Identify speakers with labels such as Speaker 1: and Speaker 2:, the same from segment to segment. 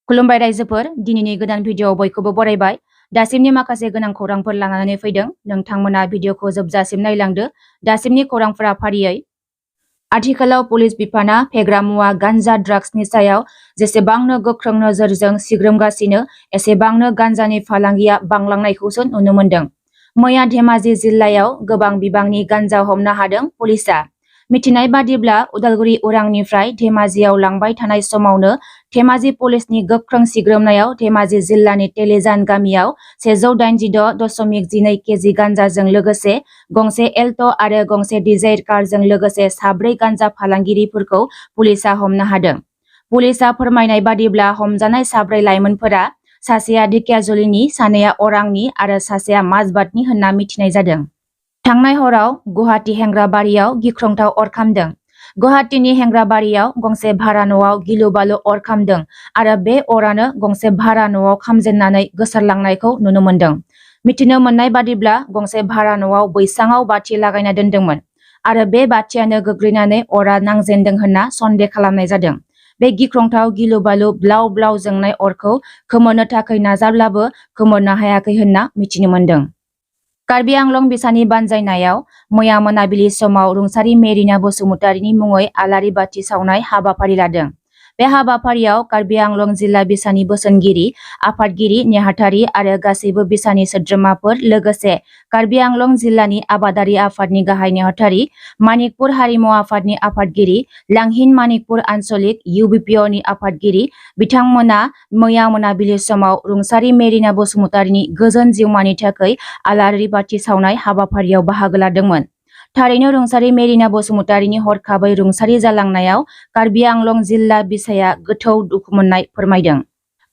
Speaker 1: खुलुमबाय रायजोफोर, दिनैनि गोदान भिडिअआव बयखौबो बरायबाय। दासिमनि माखासे गोनां खौरांफोर लानानै फैदों। नोंथांमोना भिडिअखौ जोबजासिम नायलांदो। दासिमनि खौरांफोरा फारियै। आथिखालाव पुलिस बिफाना फेग्रा मुवा गान्जा ड्राग्सनि सायाव जेसेबांनो गोख्रों नोजोरजों सिग्रोमगासिनो एसेबांनो गान्जानि फालांगिया बांलांनायखौसो नुनो मोन्दों। मैया धेमाजि जिल्लायाव गोबां बिबांनि गान्जा हमनो हादों पुलिसआ। मिथिनाय बादिब्ला उदालगुरि उरांनिफ्राय धेमाजियाव लांबाय थानाय समावनो धेमाजि पुलिसनि गोख्रों सिग्रोमनायाव धेमाजि जिल्लानि तेलिजान गामियाव 186.12 केजि गान्जाजों लोगोसे गंसे एल्ट' आरो गंसे डिजायर कारजों लोगोसे 4 गान्जा फालांगिरिफोरखौ पुलिसआ हमनो हादों। पुलिसआ फोरमायनाय बादिब्ला हमजानाय 4 लाइमोनफोरा सासेया ढेकियाजुलिनि, सानैया अरांनि आरो सासेया माजबाटनि होनना मिथिनाय जादों। थांनाय हराव गुवाहाटी हेंग्राबारियाव गिख्रंथाव अर खामदों। गुवाहाटीनि हेंग्राबारियाव गंसे भारा न'आव गिलु-बालु अर खामदों आरो बे अरानो गंसे भारा न'आव खामजेननानै गोसारलांनायखौ नुनो मोन्दों। मिथिनो मोननाय बादिब्ला गंसे भारा न'आव बैसाङाव बाथि लागायना दोन्दोंमोन आरो बे बाथियानो गोग्लैनानै अरा नांजेनदों होनना सन्देह खालामनाय जादों। बे गिख्रंथाव गिलु-बालु ब्लाव-ब्लाव जोंनाय अरखौ खोमोरनो थाखाय नाजाब्लाबो खोमोरनो हायाखै होनना मिथिनो मोन्दों। कार्बि आंलं बिसानि बानजायनायाव मैया मोनाबिलि समाव रुंसारि मेरिना बसुमतारीनि मुङै आलारि बाथि सावनाय हाबाफारि लादों। बे हाबाफारियाव कार्बि आंलं जिल्ला बिसानि बोसोनगिरि, आफादगिरि, नेहाथारि आरो गासैबो बिसानि सोद्रोमाफोर लोगोसे कार्बि आंलं जिल्लानि आबादारि आफादनि गाहाय नेहाथारि, मानिकपुर हारिमु आफादनि आफादगिरि, लांहिन मानिकपुर आन्सलिक UBPOनि आफादगिरि बिथांमोना मैया मोनाबिलि समाव रुंसारि मेरिना बसुमतारीनि गोजोन जिउमानि थाखाय आलारि बाथि सावनाय हाबाफारियाव बाहागो लादोंमोन। थारैनो रुंसारि मेरिना बसुमतारीनि हरखाबै रुंसारि जालांनायाव कार्बि आंलं जिल्ला बिसाया गोथौ दुखु मोननाय फोरमायदों।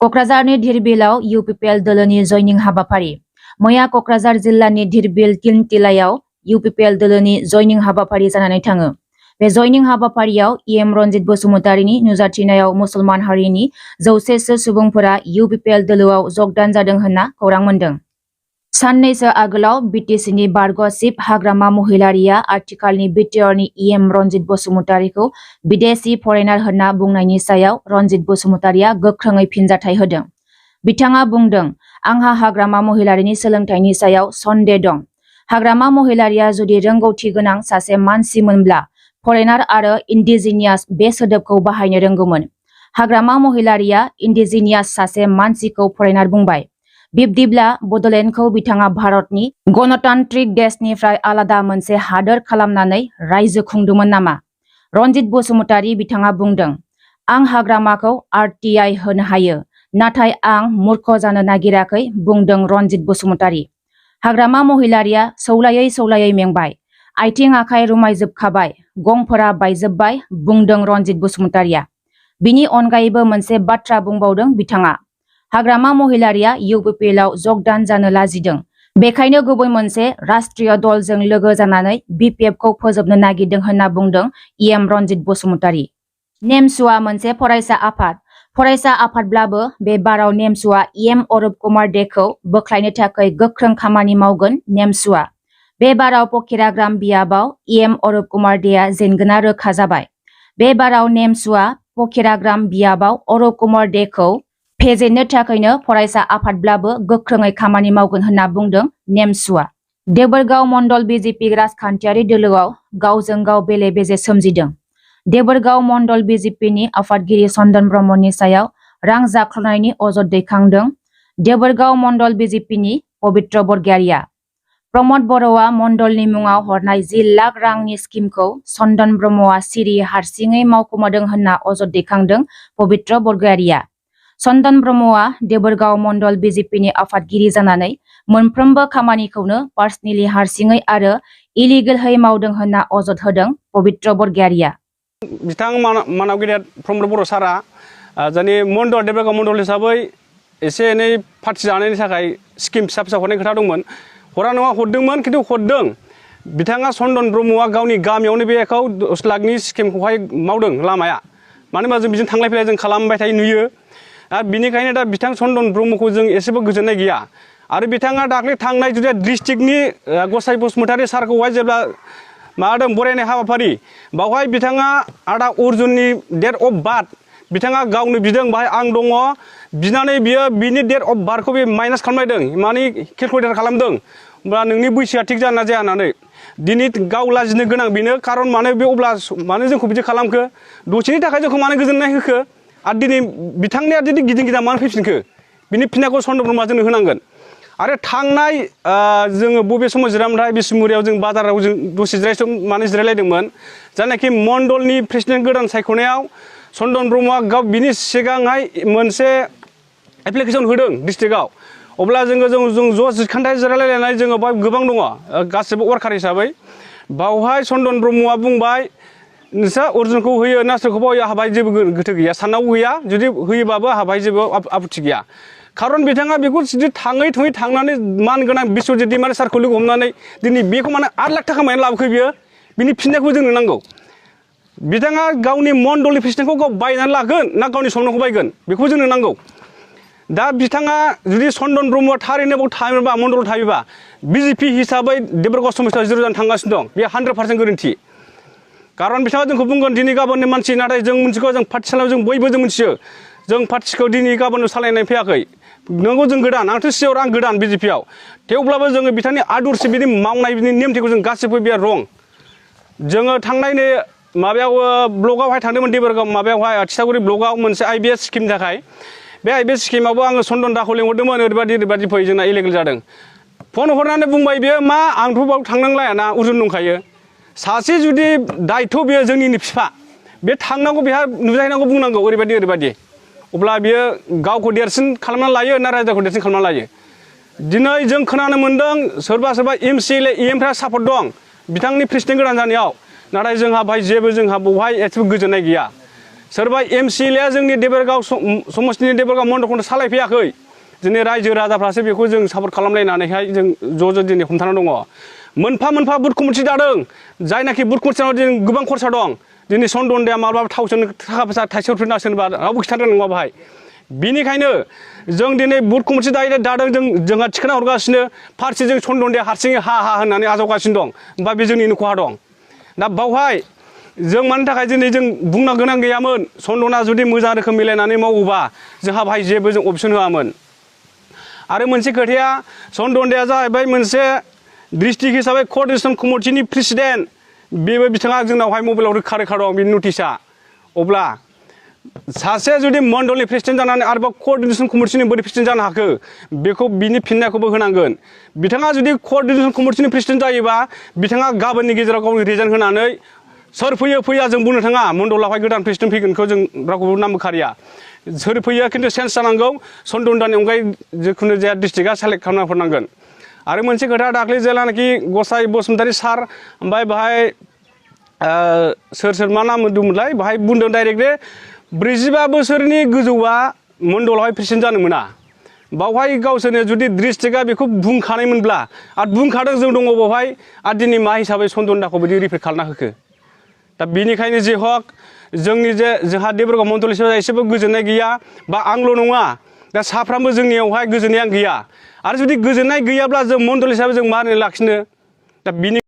Speaker 1: कक्राझारनि धिरबिलाव UPPL दोलोनि जयनिं हाबाफारि। मैया कक्राझार जिल्लानि धिरबिल किलटिलायाव UPPL दोलोनि जयनिं हाबाफारि जानानै थाङो। बे जयनिं हाबाफारियाव EM रनजित बसुमतारीनि नुजाथिनायाव मुसलमान हारिनि 100 सुबुंफोरा UPPL दोलोआव जगदान जादों होनना खौरां मोन्दों। साननैसो आगोलाव BTCनि बारग' चिफ हाग्रामा महिलारिया आथिखालनि BTRनि EM रनजित बसुमतारीखौ बिदेशी फरेनार होनना बुंनायनि सायाव रनजित बसुमतारीया गोख्रोङै फिनजाथाय होदों। बिथाङा बुंदों, आंहा हाग्रामा महिलारिनि सोलोंथाइनि सायाव सन्देह दं। हाग्रामा महिलारिया जुदि रोंगौथि गोनां सासे मानसिमोनब्ला फरेनार आरो इन्डिजिनियास बे सोदोबखौ बाहायनो रोंगौमोन। हाग्रामा महिलारिया इन्डिजिनियास सासे मानसिखौ फरेनार बुंबाय। बिब्दिब्ला बड'लेण्डखौ बिथाङा भारतनि गणतान्त्रिक देशनिफ्राय आलादा मोनसे हादोर खालामनानै रायजो खुंदोंमोन नामा? रनजित बसुमतारी बिथाङा बुंदों, आं हाग्रामाखौ RTI होनो हायो, नाथाय आं मूर्ख जानो नागिराखै बुंदों रनजित बसुमतारी। हाग्रामा महिलारिया सौलायै मेंबाय। आथिं आखाइ रुमायजोबखाबाय, गंफोरा बायजोब्बाय बुंदों रनजित बसुमतारीया। बिनि अनगायैबो मोनसे बाथ्रा बुंबावदों बिथाङा। हाग्रामा महिलारिया UPPLआव जगदान जानो लाजिदों। बेखायनो गुबै मोनसे राष्ट्रीय दलजों लोगो जानानै BPFखौ फोजोबनो नागिरदों होनना बुंदों EM रनजित बसुमतारी। नेमसुआ मोनसे फरायसा आफाद। फरायसा आफादब्लाबो बे बाराव नेमसुआ EM अरुप कुमार देखौ बोख्लायनो थाखाय गोख्रों खामानि मावगोन। नेमसुआ बे बाराव पकिराग्राम बियाबाव EM अरुप कुमार देआ जेनगोना रोखा जाबाय। बे बाराव नेमसुआ पकिराग्राम बियाबाव अरुप कुमार देखौ फेजेननो थाखायनो फरायसा आफादब्लाबो गोख्रोङै खामानि मावगोन होनना बुंदों नेमसुआ। देबोरगाव मण्डल BJP राजखान्थियारि दोलोआव गावजों गाव बेले-बेजे सोमजिदों। देबोरगाव मण्डल BJPनि आफादगिरि चन्दन ब्रह्मनि सायाव रां जाख्ल'नायनि अजद दैखांदों। देबोरगाव मण्डल BJPनि पबित्र बरगयारिया। प्रमद बर'आ मण्डलनि मुङाव हरनाय 10 लाख रांनि स्किमखौ चन्दन ब्रह्मआ सिरि हारसिङै मावखुमादों होनना अजद दैखांदों पबित्र बरगयारिया। चन्दन ब्रह्मआ देबोरगाव मण्डल BJPनि आफादगिरि जानानै मोनफ्रोमबो खामानिखौनो पार्सनेलि हारसिङै आरो इलिगेलहै मावदों होनना अजद होदों पबित्र बरगयारिया।
Speaker 2: बिथां मानव गेदेर प्रमद बर' सारा जोंनि मण्डल देबोरगाव मण्डल हिसाबै एसे एनै पार्टि जानायनि थाखाय स्किम फिसा हरनाय खोथा दंमोन। हरा नङा हरदोंमोन, खिन्थु हरदों। बिथाङा चन्दन ब्रह्मआ गावनि गामियावनो बेखौ 10 लाखनि स्किमखौहाय मावदों लामाया। मानो होनबा जों बिजों थांलाय फैलाय जों खालामबाय थायो नुयो। आरो बिनिखायनो दा बिथां चन्दन ब्रह्मखौ जों एसेबो गोजोननाय गैया। आरो बिथाङा दाख्लै थांनाय जुदि डिस्ट्रिक्टनि गसाइ बसुमतारी सारखौहाय जेब्ला माबादों बरायनाय हाबाफारि, बावहाय बिथाङा आदा अर्जुननि डेट अफ बार्थ बिथाङा गावनो बिदों, बाहाय आं दङ, बिनानै बियो बिनि डेट अफ बार्थखौ बे माइनास खालामनायदों माने केलकुलेटर खालामदों होमब्ला नोंनि बैसोआ थिग जाना जाया होननानै दिनै गाव लाजिनो गोनां बेनो कारन मानो बे अब्ला मानो जोंखौ बिदि खालामखो दसेनि थाखाय जोंखौ मानो गोजोननाय होखो आरो दिनै बिथांनिया जुदि गिदिं गिदा मानो फैफिनखो बिनि फिननायखौ चन्द्र ब्रह्मआ जोंनो होनांगोन आरो थांनाय जोङो बबे समाव जिरामोनथाय बिसमुरियाव जों बाजाराव जों दसे जिरायलायदोंमोन जायनाखि मण्डलनि प्रेसिडेन्ट गोदान सायख'नायाव चन्दन ब्रह्मआ गाव बिनि सिगांहाय मोनसे एप्लिकेसन होदों डिस्ट्रिक्टआव अब्ला जों ज' जिखान्थाय जिरायलायनाय जोङो बाव गोबां दङ गासिबो वार्कार हिसाबै बावहाय चन्दन ब्रह्मआ बुंबाय नोंस्रा अर्जुनखौ होयो ना सोरखौबा होयो आंहा बाहाय जेबो गोथौ गैया साननांगौ गैया जुदि होयोबाबो आंहा बाहाय जेबो आपत्ति गैया खारन बिथाङा बेखौ जुदि थाङै थांनानै मान गोनां बिश्वजित दैमारि सारखौ लोगो हमनानै दिनै बेखौ माने 8 लाख थाखा मानो लाबोखो बियो बिनि फिननायखौ जोंनो नांगौ बिथाङा गावनि मण्डलनि प्रेसिडेन्टखौ गाव बायनानै लागोन ना गावनि संनोखौ बायगोन बेखौ जोंनो नांगौ दा बिथाङा जुदि चन्दन ब्रह्मआ थारैनो बाव थायोबा मण्डलाव थायोबा बिजेपि हिसाबै देबरगाव समस्थियाव 0 जानो थांगासिनो दं बे 100% गोरोन्थि कारन बिथाङा जोंखौ बुंगोन दिनै गाबोननि मानसि नाथाय जों मिथिगौ जों पार्टि सालायनायाव जों बयबो जों मिथियो जों पार्टिखौ दिनै गाबोन सालायनाय फैयाखै नंगौ जों गोदान आंथ' सियर आं गोदान बिजेपियाव थेवब्लाबो जोङो बिथांनि आदर्श बिदि मावनाय बिनि नेमथिखौ जों गासिबो बियो रं जोङो थांनाय नै माबायाव ब्लकआवहाय थांदोंमोन देबरगाव माबायावहाय थिथागुरि ब्लकआव मोनसे आइबिएस स्किमनि थाखाय बे आइबिएस स्किमावबो आङो चन्दन दाखौ लेंहरदोंमोन ओरैबायदि फै जोंना इलिगेल जादों फन हरनानै बुंबाय बियो मा आंथ' बाव थांनांलायाना अर्जुन दंखायो सासे जुदि दायथ' बियो जोंनिनो बिफा बे थांनांगौ बेहा नुजाहैनांगौ बुंनांगौ ओरैबायदि अब्ला बियो गावखौ देरसिन खालामना लायो ना रायजोखौ देरसिन खालामना लायो दिनै जों खोनानो मोन्दों सोरबा एमसिएलए इएमफ्रा सापर्ट दं बिथांनि प्रेसिडेन्ट गोदान जानायाव नाथाय जोंहा बाहाय जेबो जोंहा बहाय एसेबो गोजोननाय गैया सोरबा एमसिएलएआ जोंनि देबरगाव समस्तिनि देबरगाव मण्डलखौनो सालायफैयाखै दिनै रायजो राजाफ्रासो बेखौ जों सापर्ट खालामलायनानैहाय जों ज' दिनै हमथाना दङ मोनफा बुथ कमिटि दादों जायनाखि बुथ कमिटिनाव दिनै गोबां खरसा दं दिनै चन्दन दाया माब्लाबा थाव सोनो थाखा फैसा थाइसेयाव फैना सोरबा रावबो खिथानो नङा बाहाय बिनिखायनो जों दिनै बुथ कमिटि दादों जोंहा थिखाना हरगासिनो फारसेजों चन्दन दाया हारसिङै हा होननानै आजावगासिनो दं होमबा बे जोंनिनो खहा दं दा बावहाय जों मानि थाखाय दिनै जों बुंनो गोनां गैयामोन चन्दना जुदि मोजां रोखोम मिलायनानै मावोबा जोंहा बाहाय जेबो जों अपसन होआमोन आरो मोनसे खोथाया चन्दन दाया जाहैबाय मोनसे डिस्ट्रिक्ट हिसाबै क'अर्डिनेशन कमिटिनि प्रेसिडेन्ट बेबो बिथाङा जोंनावहाय मबाइलाव रोखा दं बिनि नटिसआ अब्ला सासे जुदि मण्डलनि प्रेसिडेन्ट जानानै आरोबाव क'अर्डिनेशन कमिटिनि बोरै प्रेसिडेन्ट जानो हाखो बेखौ बिनि फिननायखौबो होनांगोन बिथाङा जुदि क'अर्डिनेशन कमिटिनि प्रेसिडेन्ट जायोबा बिथाङा गाबोननि गेजेराव गावनि रिजाइन होनानै सोर फैया जों बुंनो थाङा मण्डलावहाय गोदान प्रेसिडेन्ट फैगोनखौ जों रावखौबो नाम होखारिया सोर फैयो खिन्थु सेन्स जानांगौ चन्दन दानि अनगायै जिखुनु जाया डिस्ट्रिक्टआ सेलेक्ट खालामना हरनांगोन आरो मोनसे खोथा दाख्लै जेलानाखि गसाइ बसुमतारी सार ओमफ्राय बाहाय सोर मा नाम दंमोनलाय बाहाय बुंदों डाइरेक्टलि 45 बोसोरनि गोजौआ मण्डलावहाय प्रेसिडेन्ट जानो मोना बावहाय गावसोरनो जुदि डिस्ट्रिक्टआ बेखौ बुंखानायमोनब्ला आरो बुंखादों जों दङ बावहाय आरो दिनै मा हिसाबै चन्दन दाखौ बिदि रिपिट खालामना होखो दा बेनिखायनो जे हक जोंनि जोंहा देबरगाव मण्डल हिसाबै एसेबो गोजोननाय गैया बा आंल' नङा दा साफ्रामबो जोंनियावहाय गोजोननाया गैया आरो जुदि गोजोननाय गैयाब्ला जों मण्डल हिसाबै जों मारै लाखिनो दा बिनि